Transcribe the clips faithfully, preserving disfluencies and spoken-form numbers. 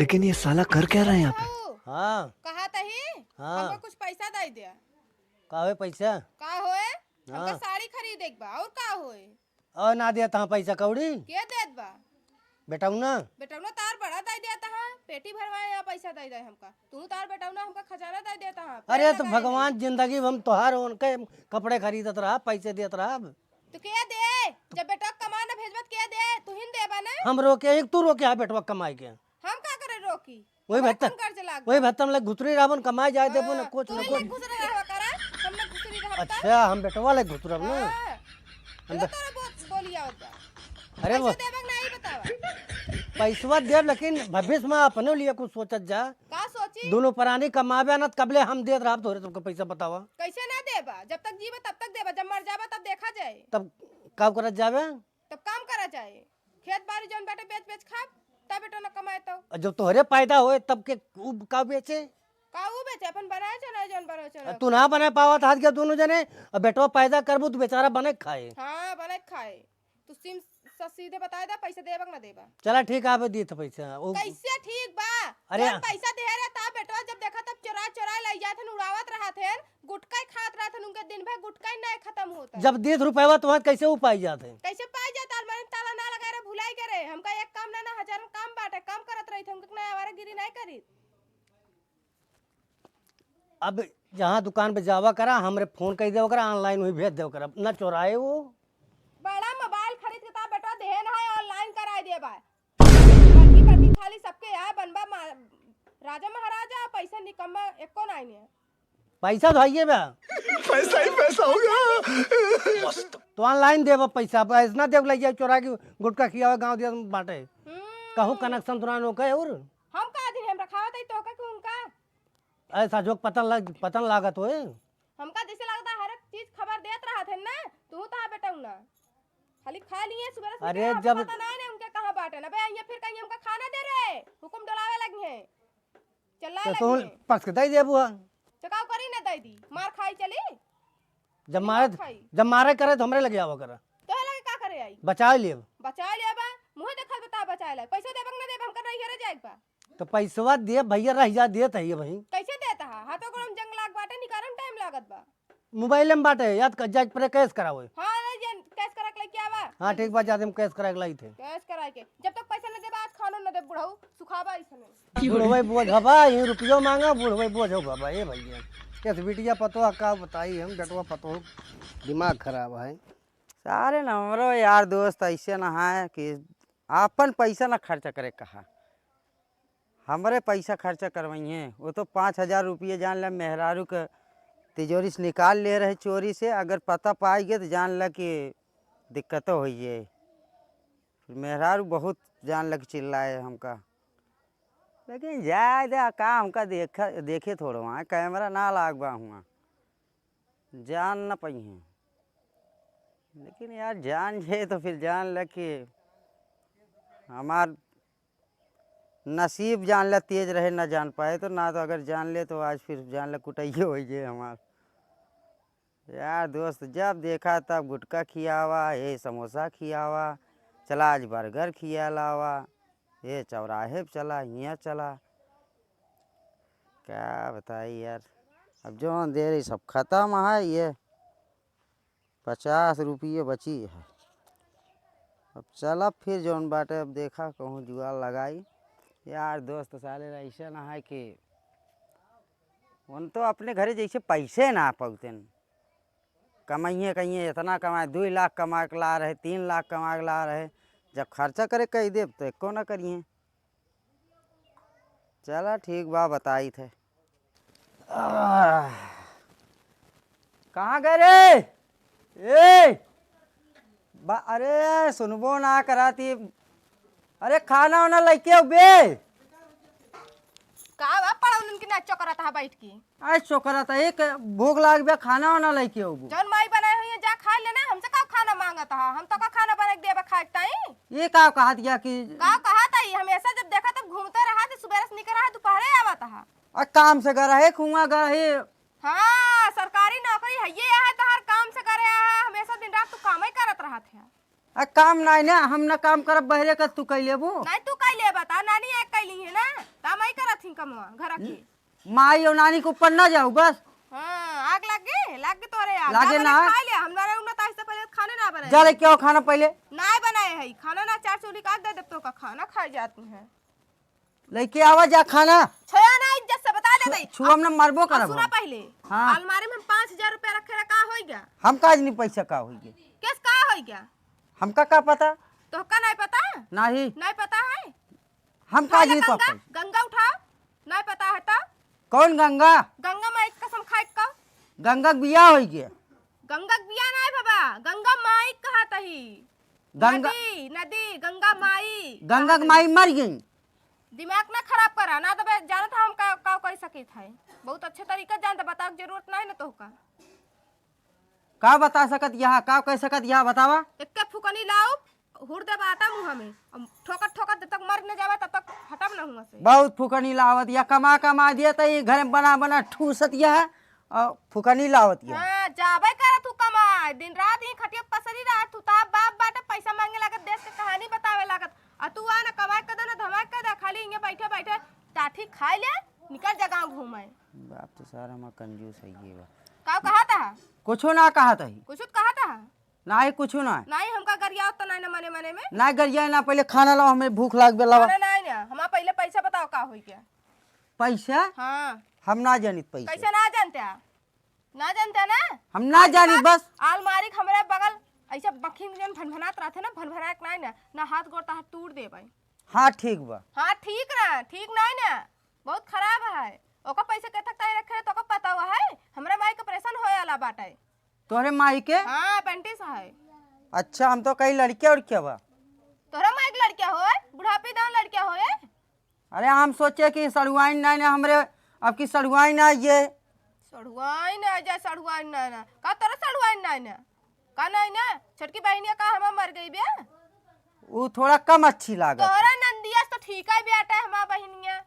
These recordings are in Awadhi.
लेकिन ये साला कर क्या रहा है यहाँ पे? बाबू, हाँ। कहा तही, हाँ। हमका कुछ पैसा दे दिया। का होए पैसा? का होए? हमका हाँ। साड़ी खरीदे के बा, और का होए? और ना देत हाँ पैसा कौड़ी? के देत बा? बेटौना। बेटौना तार बड़ा दे देत हाँ, पेटी भरवाए या पैसा दे दे हमका। तू तार बेटौना हमका खजाना दे देत हाँ, अरे तो भगवान जिंदगी हम तोहार उनके कपड़े खरीदत रहा, पैसे देत रहा। तो के दे? जब बेटवा कमा न भेजबत के दे? तू ही न देबा ना। हम रोके ही, तू रोके हा बेटवा कमाए के? हम का करे रोकी? वही हमार भत्ता, कौन कर्ज लाग वही बा? भत्ता हम ले घुतरी रहबन, कमाए जाए देबो ना हाँ, कुछ तू ना ही कुछ। ले घुसरे रहबा करा, हम ना घुसरी रहब त। अच्छा, हम बेटवा ले घुतरब ना। हाँ। हम चलो बे- तोरा बोल, बोली आवत बा। अरे पैसा वो देबा कि नहीं बतावा? पैसवा देब, लेकिन भविष्य में अपने लिए कुछ सोचत जा। का सोची? दोनों परानी कमावे ना, त कबले हम देत रहब तोहरे सबके पैसा बतावा। कैसे ना देबा? जब तक जीबा तब तक देबा, जब मर जाबा तब देखा जाए। तब का करत जाबे? तब काम करा जाए, खेत बाड़ी जौन बाटे बेच बेच खाब, तब बेटौना कमाए तो। और जब तोहरे पैदा होए तब के उ का बेचे? का उ बेचे? अपन बनाए चनाए जौन बनाए चनाए। तू ना बनाए पावत हाथ के दोनों जने, और बेटवा पैदा करबू तो बेचारा बने के खाए। हाँ, बने के खाए। तू सिम स-, सीधे बताए दा, पैसा देबा कि ना देबा? चला ठीक है, अबे दीत पैसा। ओ कैसे ठीक बा? अरे जौन पैसा दे रहे ता बेटवा जब देखा तब चोरा चोरा ले जात हन, उड़ावत रहत हन, गुटखा ही खात रहत हन, उनके दिन भर गुटखा ही नहीं खत्म होता। जब दीत रुपया तो वहाँ कैसे उ पाई जात है? कैसे पाई जात? अलमारी में ताला ना लगा रहे, भुलाई के रहे। हमका एक काम ना, ना हजारों काम बाटे, काम करत रही थे, उनके ना आवारागिरी नहीं करी। अब जहाँ दुकान पे जावा करा, हमरे फोन कइ देवा करा, online हुई भेज देवा करा, ना चोराए वो। बड़ा मोबाइल खरीद के ता बेटवा देहे ना है, online कराए देबा। बड़की बड़की खाली सबके यहाँ बनबा मा-, राजा महाराजा, पैसा निकम्मा एको नाई ने। पैसा तो हइये बा। पैसा ही पैसा होगा। तो online देबा पैसा, अब ऐसना देव लग जाए चोरा के गुटखा खियावे गाँव दिया बाटे। हम्म। कहूँ connection तो ना नोके और। हम का दिन हम रखावत है तो का कि उनका? ऐसा जोक पतन लग, पतन लागत होए। हमका जैसे लगता हर एक चीज खबर देत रहत है ना, तू तो बेटौना। खाली खा लिए सुबह से अरे निकला, जब पता ना है उनके कहाँ बाटे ना बे, ये फिर कहीं हमका खाना दे रहे, हुकुम डोलावे लगी है, चिल्लाए तो लगी तू है। पस के दे देबू हा। तो का करी ना दे दी, मार खाई चली। जब मारे, खाई। जब मारे करे तो हमरे लगे आवा करा। तो लगे का करे आई? बचा लेब। बचा लेबा, मुँह देखल बता बचाए ला। पैसा देबा कि ना देबा, हमका नहीं हेरे जाए के बा। तो पैसवा दे भैया, रह जा, देत है ये भाई। कैसे देता है? हाथों गोड़ में जंग लाग बाटे, निकाले में time लागत बा। मोबाइल में बाटे, याद कर, जाके पर cash करावे। हाँ, ले जे cash करा के लेके आवा। हाँ, ठीक बा, जाते हम cash करा के लाई थे। Cash करा के। जब तक पैसा न देबा, आज खानो न दे बुढ़ऊ, सुखाबा इसने। बुढ़वे बोझ हबा, ये रुपयो मांगा, बुढ़वे बोझ हो बाबा, ए भैया। इस बिटिया पतोह का बताई हम, बेटवा पतोह दिमाग खराब है। सारे न हमरो यार दोस्त ऐसे न है कि आपन पैसा न खर्च करे कहा। हमरे पैसा खर्चा करवइहें। वो तो पाँच हजार रुपये जान ले मेहरारू के तिजोरी से निकाल ले रहे चोरी से, अगर पता पाई गए तो जान ले कि दिक्कतो होइए। फिर मेहरारू बहुत जान ले कि चिल्लाए हमका, लेकिन जाए दे, का हमका देख, देखे थोड़ो वहाँ, camera ना लागबा हुआ, जान न पइहें। लेकिन यार जान जाए तो फिर जान ले कि हमार नसीब जान ले तेज रहे, ना जान पाए तो, ना तो अगर जान ले तो आज फिर जान ले कुटैये होइ गए हमार। यार दोस्त जब देखा तब गुटखा खियावा, ये समोसा खियावा, चला आज burger खिया लावा, ये चौराहे पे चला, हियाँ चला। का बताई यार, अब जौन दे रही सब खतम है, ये पचास रुपये बची है। अब चला फिर जौन बाटे, अब देखा कहूँ जुगाड़ लगाई। यार दोस्त साले ऐसे ना है कि उन तो अपने घरे जैसे पैसे ना पौतेन, कमाइए कहिए इतना कमाए, दुई लाख कमा के ला रहे, तीन लाख कमा के ला रहे, जब खर्चा करे कह देब तो एको ना करिए। चला ठीक बा, बताई थे। आह। कहाँ गए रे? ए! बा-, अरे, सुनबो ना कराती। अरे, खाना वाना लइके आउ बे। का बा, पड़ौलन के ना चोकरत हा बैठ के? अरे, चोकरत हा, एक भूख लाग बे, खाना वाना लइके आउ बे। जौन माई बनाए हुई है, जा खा लेना, हमसे का खाना मांगत हा? हम तो का खाना बना के देबा खाए के ताई? ये का कहा दिया कि का कहा ताई? हमेशा जब देखा तब घूमते रहा, तो सुबह से निकल रहा, दोपहरे आवत हा। आ, काम से गरहे, खुआ गरहे। हाँ, सरकारी नौकरी है, ये है तोहार काम से करे है, हमेशा दिन रात तू कामे करत रहत है। आ, काम नाई ना, हम ना काम करब, बहरे का तू कई लेबू। नहीं, तू कई लेबा, ता नानी एक कई ली है ना। कमवा, घर के। माई और नानी के ऊपर ना जाऊ बस। हाँ, आग लाग गई, लाग गई तोरे आग। लागे ना ना। खा ले, हमारे उन्ना ताई से पहले खाने ना बनाए। जा लेके आओ खाना पहले। ना बनाए है, खाना ना, चार चूल्ही काट दे, तब तो का खाना खाए जाती है। लेके आवा जा खाना। छोया ना, इज्जत से बता दे छु-, भाई। छुअम ना, मरबो अब करब सुना हम। पहले। हाँ। अलमारी में हम पाँच हजार रुपया रखे रहा, का होई गया? हम का जानी पैसा का होई गया। केस का होई गया? हमका का पता? तोहका नहीं पता? नहीं। नहीं पता है? हम का उठा ले जानी गंगा, पापा? गंगा उठाओ। नहीं पता है तो? कौन गंगा? गंगा माई के कसम खाए का? गंगा के बियाह होई गया। गंगा के बियाह नहीं बाबा, गंगा माई कहत ही। गंगा नदी, नदी, गंगा माई। गंगा के माई मर गई। दिमाग ना खराब करा, ना तो बे-, जानत हम का, का कह सकित है। बहुत अच्छे तरीका जानत, बतावे के जरूरत नहीं ना तोहका। का बता सकत यहाँ, का कह सकत यहाँ, बतावा। एक्के फुकनी लाओ, हुर दे बाटा मुँह में। अब ठोकत ठोकत जब तक मर न जावे, तब तक हटब न हुआ से। बहुत फुकनी लावत या, कमा कमा दिया त ई घर में बना बना ठूसत या, और फुकनी लावत या। हाँ, जाबे कर तू कमाए, दिन रात ही खटिया पसरी रहा तू, ता बाप बाटे पैसा मांगे लागत, देश के कहानी बतावे लागत, आ तू आ ना कमाए कर दे ना धमाए कर दे, खाली इहाँ बैठे बैठे टाठी खाए ले, निकल जा गाँव घूमे। बाप तो सारा मा कंजूस है ये बा। का कहत है? कुछो ना कहत है। कुछ कहत है? नाही, कुछु ना। नाही, हमका गरियाओ तो नाही ना मने मने में। नाही गरिया ना, पहले खाना लाओ, हमें भूख लाग बे लावा। खाना नाही ना, हमार पहले पैसा बताओ का होई क्या? पैसा? हाँ। हम ना जानित पैसा। कैसे ना जानते हैं? ना जानते हैं ना? हम ना आज जानित बात बस। आलमारी के हमरे बगल ऐसे बखिन जन भनभनात रहते ना, भनभनाए के नाही ना, ना हाथ गोड़ तार तूड़ देबै। हाँ, ठीक बा। हाँ, ठीक ना, ठीक नाही ना, बहुत खराब है। ओकर पैसा के तक ताई रखे रहे, तो ओकर पता हुआ है? हमरा माई के ऑपरेशन होए वाला बाटे। तोहरे माई के? हाँ, अपेंडिक्स है। अच्छा, हम तो कही लड़किया उड़किया बा। तोहरा माई के लड़किया होए, बुढ़ापी दान लड़किया होए। अरे, हम सोचे कि सड़ुआइन ना, ना हमरे, अब की सड़ुआइन ना ये। सड़ुआइन ना जा, सड़ुआइन ना, ना। का तोरा सड़ुआइन ना, ना? का नाही ना? छोटकी बहिनिया का हमार मर गई बे? उ थोड़ा कम अच्छी लागत। तोहरा नंदिया से तो ठीक है बेटा, हमार बहिनिया।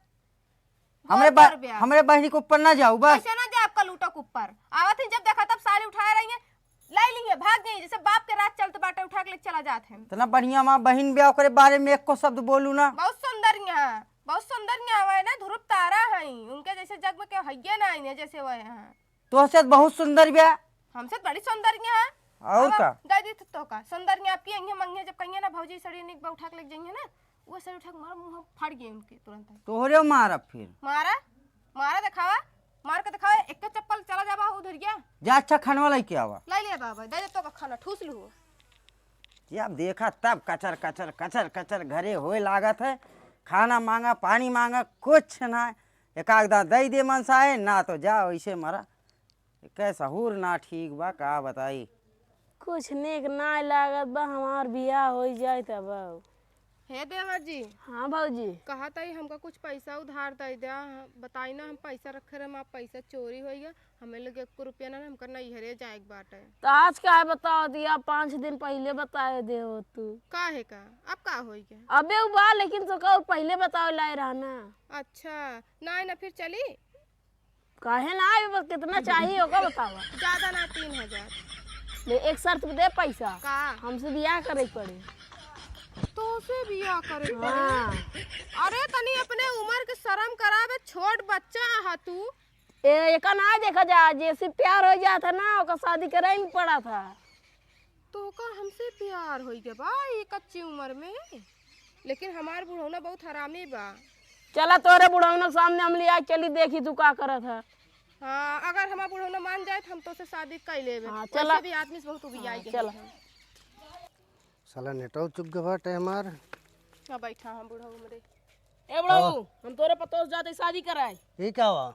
हमरे गोर बा-, कर बे। हमरे बहिनी के ऊपर ना जाऊ बस। कैसे ना जाए आपका लूटा के ऊपर? आवत ही जब देखा तब साड़ी उठाए रही है, लाई ली है, भाग गई, जैसे बाप के राज चलत बाटे, उठा के लेके चला जात है। इतना बढ़िया माँ बहिन बे, ओकरे बारे में एको शब्द बोलू ना। बहुत सुंदर यहाँ, बहुत सुंदर यहाँ हुआ है ना, ध्रुव तारा है, उनके जैसे जग में केहू हइये ना है, जैसे वह है। तोहसे बहुत सुंदर बिया। हमसे बड़ी सुंदर है। और अब का? दे दी तो का? सुंदर है आपकी, अंगे मंगे जब कहिए ना, भौजी सड़ी निक बा उठा के लेके जाइए ना, वो सड़ी उठा के मारा, मुंह फाड़ गए उनके तुरंत। तोहरे मारब फिर। मारा, मारा दिखावा, मार के दिखावा, एक चप्पल चला जाबा उधर गया। जा अच्छा खानवा लेके आवा। ले ले बाबा, दे दे तो का खाना, ठूस लू। जब देखा तब कचर, कचर, कचर, कचर घरे होए लागत है। खाना मांगा, पानी मांगा, कुछ ना। एक आध दे दे मनसाए, ना तो जा वैसे मरा। एके सहूर ना ठीक बा, का बताई। कुछ नीक नाय लागत बा, हमार बियाह होई जाए तब। हे देवर जी। हाँ भौजी। कहा ताई हमका कुछ पैसा उधार दे द्या, बताई ना हम पैसा रखे रहे, हमार पैसा चोरी होई गया, हमें लगे एको रुपया ना, हमका नैहरे जाए के बाटे। तो आज काहे बताओ दिया, पाँच दिन पहले बताए दे हो तू। काहे का? अब का होई गया? अबे उ बा, लेकिन तो का पहले बताओ लाए रहा ना। अच्छा, ना ना फिर चली। काहे ना आवे, बस कितना चाहिए ओका बतावा। ज्यादा ना, तीन हजार। ले, एक शर्त पे दे पैसा। का? हमसे बियाह करे के पड़े। तोसे बियाह करे के पड़े? हाँ। अरे तनी अपने उम्र के शर्म करावे, छोट बच्चा हा तू। ए, एका ना देखा जा, जैसे प्यार हो जात है ना, ओका शादी करे ही पड़ा था। तोका हमसे प्यार होई गया बा, ये कच्ची उम्र में? लेकिन हमार बुढ़ौना बहुत हरामी बा। चला तोरे बुढ़ौना के सामने हम लिया चली, देखी तू का करत है। हाँ, अगर हमार बुढ़ौना मान जाए तो हम तोसे शादी कर लेबे। हाँ, वैसे चला। भी आदमी से बहुत उबियाई हाँ, गए चला। हैं। साला नेटवा चुक गए बाटे हमार। हाँ, बैठा हम बुढ़ऊ हमरे। ए बुढ़ऊ, हाँ। हम तोरे पतोह से जाते शादी कराए। ये का हुआ?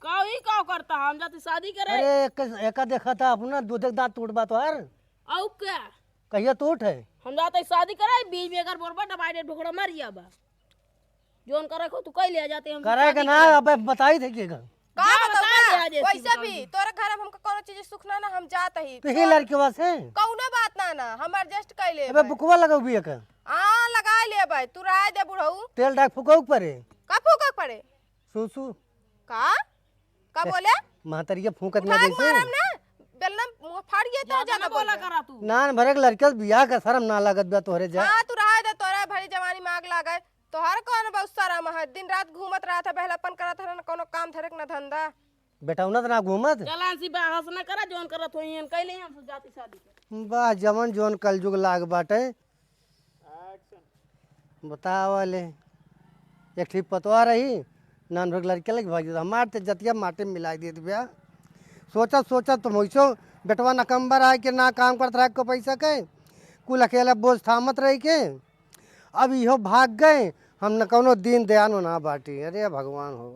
का ई का करता? हम जाते शादी करे। अरे, एक, एका देखा था अपना दूध के दांत टूट बा तोहार। आउ क्या? कहिया टूट है? हम जाते शादी करे, बीच में अगर बोरबा दबाई दे, ढोकड़ा मर जाबा। जोन करे को तू कह ले जाते हम करे के शादी ना, करे। अबे बताई थे के घर। का जा, बताऊँ बता ना? दे आज ऐसी वैसे बताऊँ भी दे। तोरे घर में हमका कोनो चीज सुख ना, ना हम जात ही। तो ही लड़के बस है। कौनो बात ना, ना हम एडजस्ट कर ले। अबे बुकवा लगाऊ भी एक। हाँ, लगा ले भाई, तू राय दे बुढ़ऊ। तेल डाक फुकाऊ पड़े। का फूका पड़े? सूसू। का? का ए, बोले? महतरिया फूकत उठा ना के जैसे। मारम ना, बेलना मुंह फाड़ गया तो ज्यादा ज्यादा ना बोला बोल रहा। करा तू। नान भरे के लड़के से बियाह का शर्म ना लागत बा तोहरे जा। हाँ, तू रहा दे, तोरा भरी जवानी में आग लागे। तोहर कौन बहुत सारा महत, दिन रात घूमत रहत है, बहलापन करत है, ना कौनो काम धरे के, ना धंधा। बेटौना त ना घूमत। चला सी बहस न करा, जौन करत होई हन, कैले हम जाति शादी के। वाह, जवन जौन कलजुग लाग बाटे। बतावा ले, एक ठी पतवा रही, नान भर लड़के लग भाग जाता, हमार ते जतिया माटी में मिलाई देत बिया। सोचत सोचत तुम होइसो, बेटवा नकम्बर आए के ना काम करत रहे को पैसा के, कुल अकेला बोझ थामत रही के, अब इहो भाग गए, हम न कौनो दीन दयान ना बाटी। अरे भगवान हो,